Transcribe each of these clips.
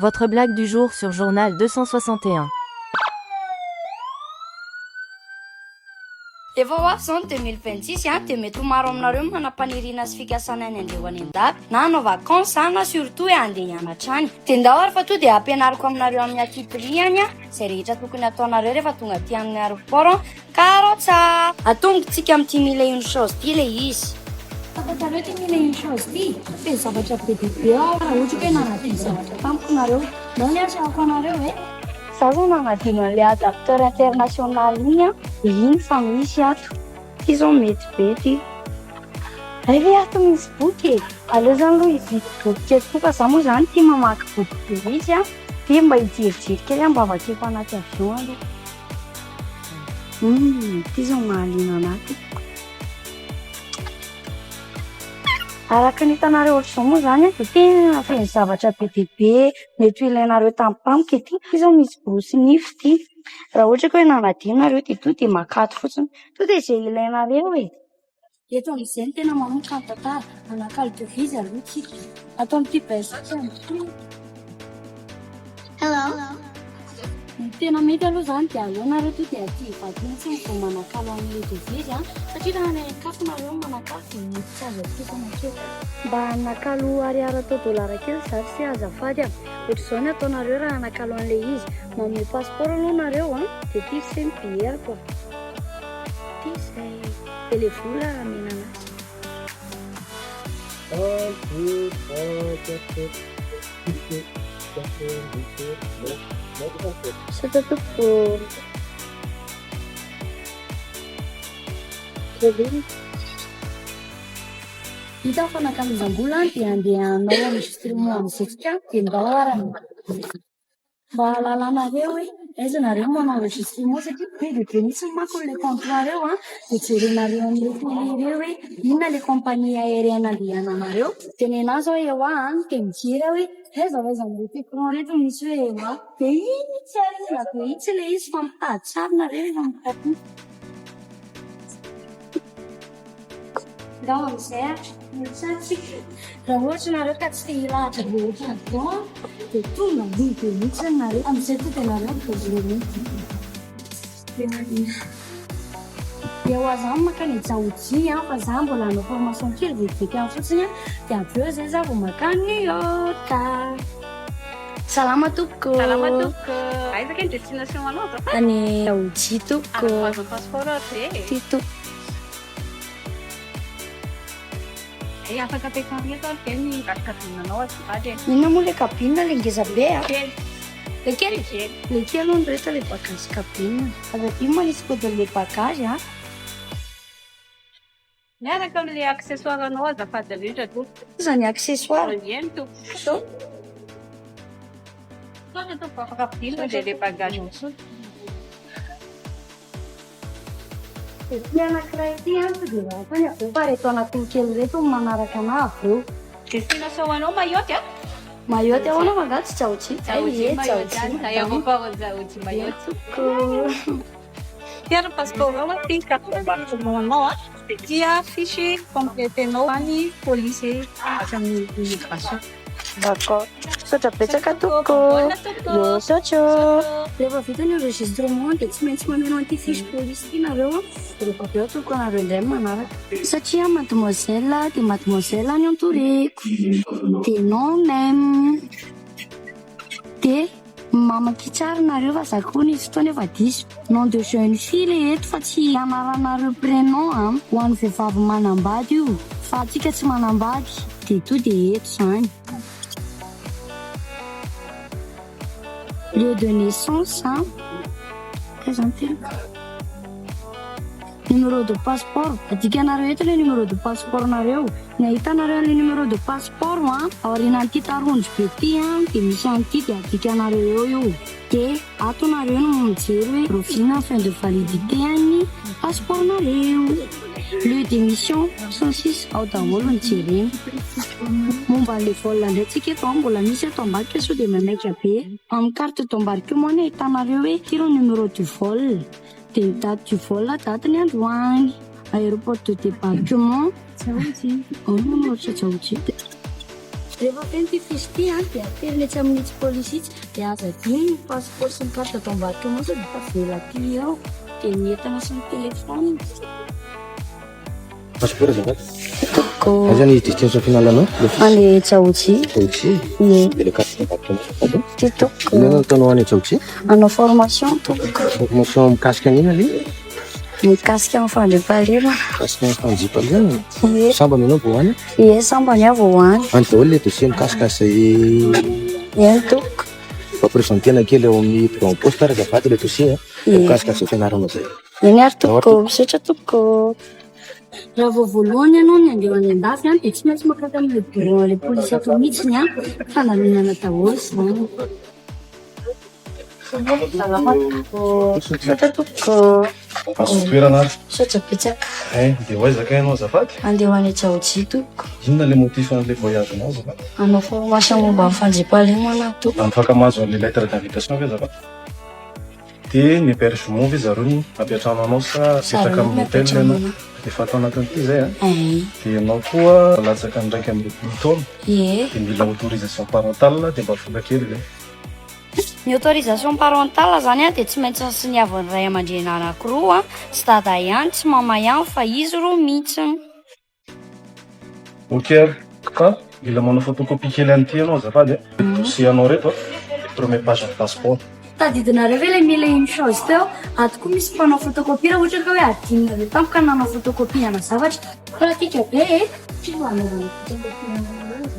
Votre blague du jour sur Journal 261. Efa ho avy izao ny 2026 an, dia mety ho maro aminareo no manam-paniriana sy fikasana ny handeha ho any an-dafy, na hanao vacances na surtout hoe handeha hianatra any. Dia ndao ary fa tonga dia ampianariko aminareo amin'ny antsipiriany izay rehetra tokony hataonareo rehefa tonga aty amin'ny aéroport Karotsa! Atombotsika amin'ity mille une chose ity ilay izy. Fantatrareo ity mille une chose ity? Feno zavatra be dia be ao raha ohatra ka hoe nanadino zavatra tamiko nareo. Ndao ny asehoko anareo e! Za zao nanadino an'ilay adapteur international iny an, dia iny fa misy ato. Ity zao mety be ity. Hay ve ato misy boky e! Aleo zany aloha hividy boky kely koa fa za moa zany tia mamaky boky be mihitsy an, dia mba hijerijery kely aho mba vakiko anaty avion aloha. Humm, ity zao mahaliana anah ty. Araka ny hitanareo ohatr'izao moa izany dia tena feno zavatra be dia be mety ho ilainareo tampotampoka ity. Ity izao misy borosy nify ity. Raha ohatra ka hoe nanadino nareo dia tonga dia maka ato fotsiny. Tonga dia izay ilainareo e. Eto amin'izay no tena manomboka ny tantara. Manakalo devise aloha tsika. Ato amin'ity baisotra ity. Hello. Ny tena mety aloha izany dia aleo nareo tonga dia aty Ivato mihitsy no vao manakalo an'ilay devise an, satria raha any an-kafa nareo no manakalo dia mety tsy azo atokana kely. Mba hanakalo ariary atao dolara kely za ry se azafady a! Ohatr'izao ny ataonareo raha hanakalo an'ilay izy, manome passeport aloha nareo an, dia ity ry se ny billet-ko a! Ity izay. Dia le vola amena anazy. Un, deux, trois, quatre, six, sept, huit, neuf, neuf, Misaotra tompoko. Vita ny fanakalozam-bola dia andeha hanao enregistrement amin'izay tsika dia ndao arany. Mba hahalalanareo hoe aiza nareo no manao enregistrement satria be dia be mihitsy manko ilay comptoir eo an, dia jerenareo amin'ireo télé ireo hoe inona ilay compagnie aérienne andehananareo. Dia ny anahy izao Ewa an, dia mijery aho hoe aiza ho aiza amin'ireto écran ireto no misy hoe Ewa. Dia iny tsy ariana be mihitsy ilay izy fa mitady sary nareo rehefa mitady. Ndao amin'izay ary misatsika. Raha ohatra nareo ka tsy te hilahatra be ohatran'ny avion dia tonga aloha be mihitsy nareo. Amin'izay tonga dia nareo voalohany. Dia ho ahy zany mankany Djaoji an, fa za mbola hanao formation kely vetivety any fotsiny an, dia avy eo zay za vao mankany New York. Salama tompoko. Salama tompoko. Aiza kay ny destination anao azafady? Any Djaoji tompoko. Anavoazana passeport ary ve e? Ty tompoko. Hay afaka ampiakarina eto ary ve ny vaky cabine anao azafady e? Inona moa le cabine le ngeza be a? Kely. Le kely? Le kely. Le kely hono reto le bagage cabine. Aza adino manisy code le bagage a. Miaraka amin'le accessoire anao azafady indrindra tompoko. Iza ny accessoire? Eny tompoko. Sao? Misaotra tompoko afaka ampidirina dia le bagage mihitsy. Ity anankiray ity an, tsy dia ratsy any avy eo fa ireto anatin'ny kely ireto no manaraka anah avy eo. Destination anao Mayotte a? Mayotte ahoana fa angaha tsy Djaoji? Djaoji Ie, Mayotte any, Djaoji. aéroport Djaoji Mayotte. Tompoko. Ity ary ny passeport anao, ity ny carte d'embarquement anao a, dia ity fiche compléter-nao any police hatramin'ny immigration. D'accord. Misaotra betsaka tompoko. Yo, misaotra. Rehefa vita ny enregistrement dia tsy maintsy mameno an'ity fiche police ity nareo an. Rehefa avy eo atoloko anareo indray ny manaraka. Satria mademoiselle dia mademoiselle any antoreko. Dia non même. Dia mamaky tsara nareo fa za koa nisy fotoana efa diso. Nom de jeune fille le eto fa tsy anaranareo prénom an. Ho an'ny vehivavy manambady io fa antsika tsy manambady dia to dia eto zany. Lieu de naissance an. Aiza ny tena? Numéro de passeport. Adikanareo eto le numéro de passeport nareo. Ny ahitanareo an'le numéro de passeport an, aorianan'ity tarondro be ity an, dia misy an'ity dia adikanareo eo io. Dia ato nareo no mijery hoe rahoviana ny fin de validité an'ny passeport nareo. Lieu d'émission sy ny sisa ao daholo no jerena. Momba an'le vol indray tsika eto an, mbola misy ato ambadika sao dia maimaika be. Amin'ny carte d'embarquement no ahitanareo hoe ity no numéro du vol. Dia ny date du vol daty ny androany. Aéroport de débarquement. Ao no manoratra Djaoji. Rehefa feno ity fiche ity an, dia aterina etsy amin'itsy polisy itsy, dia aza adino ny passeport sy ny carte d'embarquement sao dia tavela aty eo, dia ny entana sy ny téléphone. Passeport azafady. Aiza ny destination finale anao? Any Djaoji. Djaoji? Ie. Dia le carte d'embarquement azafady. Ty tompoko. Inona no ataonao any Djaoji? Hanao formation tompoko. Formation mikasika an'inona le? Mikasika ny fandriampahalemana. Mikasika ny fandriampahalemana? Ie. Sambany ianao vao any? Ie, sambany aho vao any. Any daholo le dossier mikasika izay. Eny tompoko. Mba présenter-na kely ao amin'ny bureau en poste ary azafady le dossier a. Ie. Mikasika izay fianarana izay. Eny ary tompoko. Misaotra tompoko. Raha vao voalohany ianao ny handeha ho any an-dafy an, dia tsy maintsy mankany amin'ilay bureau an'ilay polisy ato mihitsy an, fandaminana daholo izany. Salama tompoko. Misaotra tompoko. Azo toerana ary. Misaotra betsaka. Hein, dia ho aiza kay ianao azafady? Andeha ho any Djaoji tompoko. Inona ilay motif an'ilay voyage-nao azafady? Hanao formation momba ny fandriampahalemana aho tompoko. Afaka mahazo an'ilay lettre d'invitation ve azafady? Dia ny hébergement ve zareo no hampiantrano anao sa mipetraka amin'ny hôtel ianao? Efa ato anatin'ity izay an? Dia ianao koa latsaka ny 21 taona. Ie. Dia mila autorisation parentale dia mba vola kely izay. Ny autorisation parentale zany an dia tsy maintsy soniavin'ny ray aman-dreny anankiroa an, tsy dada ihany, tsy mama ihany fa izy roa mihitsy. Ok ary, fa mila manao photocopie kely an'ity ianao azafady a, dossier anao reto a, dia premier page ny passeport. Tadidinareo ve ilay mille et une choses teo? Ato koa misy mpanao photocopie raha ohatra ka hoe adinonareo tampoka ny nanao photocopie ana zavatra. Pratique be e! Tsy mba anaovana photocopie ana azy.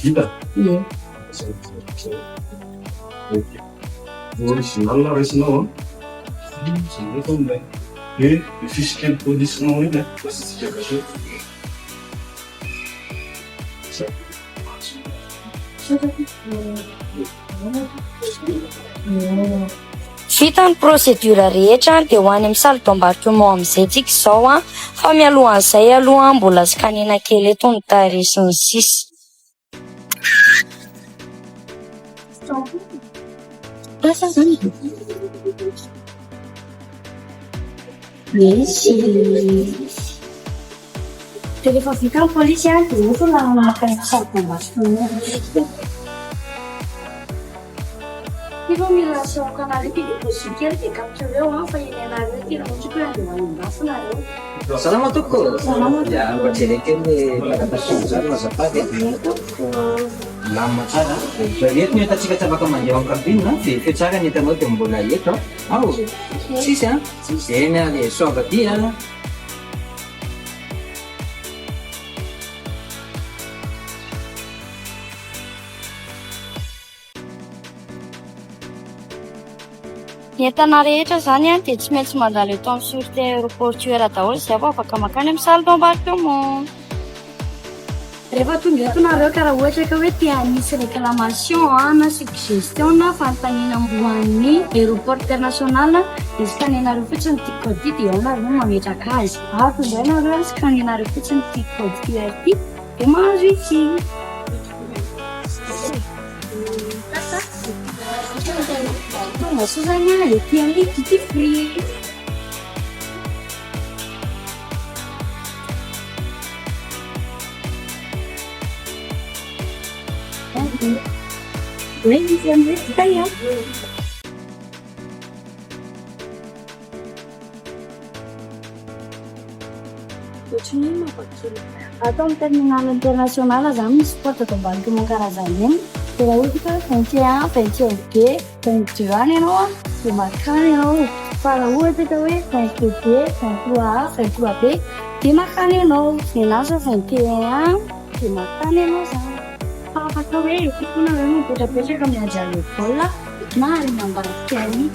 Vita? Ie. Ok. Original raisinao an. Zay ndray atao milay. Dia le fiche kely police-nao iny an, asiantsika cachet. Zay. Vita ny procédure rehetra dia ho any amin'ny salle d'embarquement amin'izay tsika izao an, fa mialohan'izay aloha mbola scanner kely eto ny tarehy sy ny sisa. Misy. Dia rehefa vita ny polisy an, dia eto no maka ny salle d'embarquement. Ity aloha mila asehoko anareo ity diapositive kely dia captureo an, fa ilainareo ity raha ohatra ka hoe handeha ho any an-dafy nareo. Salama tompoko. Salama tompoko. Ya, mba jereo kely le taratasy zany azafady e. Ie tompoko. Milamina tsara. Eto ny entantsika tsy afaka mandeha ao an-cabine an, vérifier tsara ny entanao dia mbola eto an. Ao. Tsisy an. Eny ary e, soava aty an. Ny entana rehetra izany dia tsy maintsy mandalo eto amin'ny sûreté aéroportuaire daholo izay vao afaka mankany amin'ny salle d'embarquement. Rehefa tonga eto nareo ka raha ohatra ka hoe te hanisy réclamation na suggestion na fanontaniana ho an'ny aéroport international dia scanner-nareo fotsiny ity code ity dia ao nareo no mametraka azy. Ato indray nareo scanner-nareo fotsiny ity code QR ity dia mahazo ity. Tonga soa zany aho ety amin'ny duty free. Hoe misy an'ilay tay an. Ohatran'ny hoe mampakely. Ato amin'ny terminal international izany misy porte d'embarquement karazany enina. Dia raha ohatra ka hoe 21, 21 B, 22 any ianao an, dia mankany ianao. Fa raha ohatra ka hoe 22 B, 23 A, 23 B, dia mankany ianao. Ny anahy izao 21 A, dia mankany ianao izany. Fa afaka hoe eo koa nareo no mipetrapetraka miandry an'ilay vol na any ambadika any.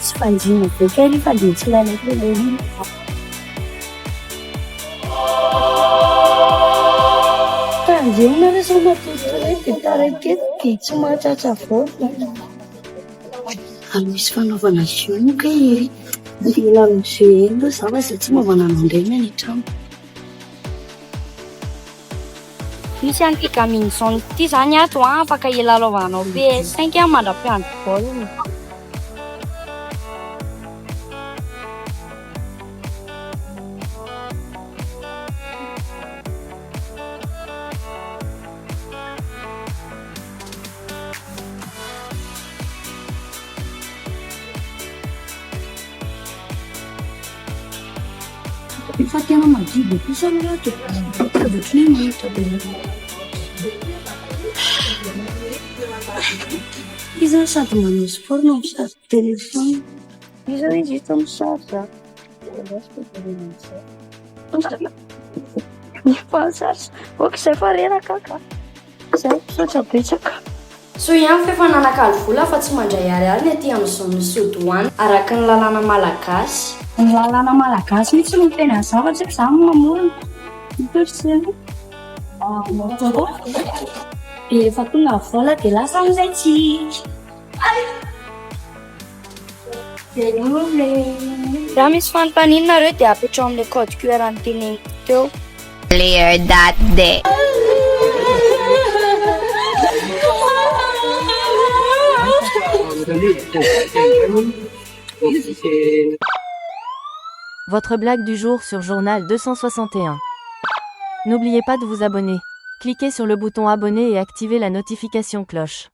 Tsy fandriana be kay ry fa dia tsy lalaiko ilay iny. Tandremo nareo sao matoritory eto dia taraiky eto dia tsy mahatratra vola. Ary misy fanaovana jeu moa kay ery. Mila mi-jeu eny aloha za fa za tsy mba manana an'ireny any an-trano. Misy an'ity gaming zone ity izany ato an, afaka hilalaovanao PS5 mandra-piandry baolina. Fa tena madio be kosa aloha ato e. Sady ohatran'ny hoe manitra be zany. Izy zany sady manao sport no mi-charge téléphone. Io zao izy eto mi-charge. Efa mi-charge. Ok zay fa reraka aho ka. Zay, misaotra betsaka. Soa ihany fa efa nanakalo vola fa tsy mandray ariary ny aty amin'ny zone sous douane araka ny lalàna malagasy. Ny lalàna malagasy mihitsy no miteny an'izany fa tsy hoe izaho no mamorona. Dia efa tonga ny vola dia lasa amin'izay tsika. Raha misy fanontaniana nareo dia apetraho amin'ilay code QR noteneniko teo. Later that day. Votre blague du jour sur Journal 261. N'oubliez pas de vous abonner. Cliquez sur le bouton abonner et activez la notification cloche.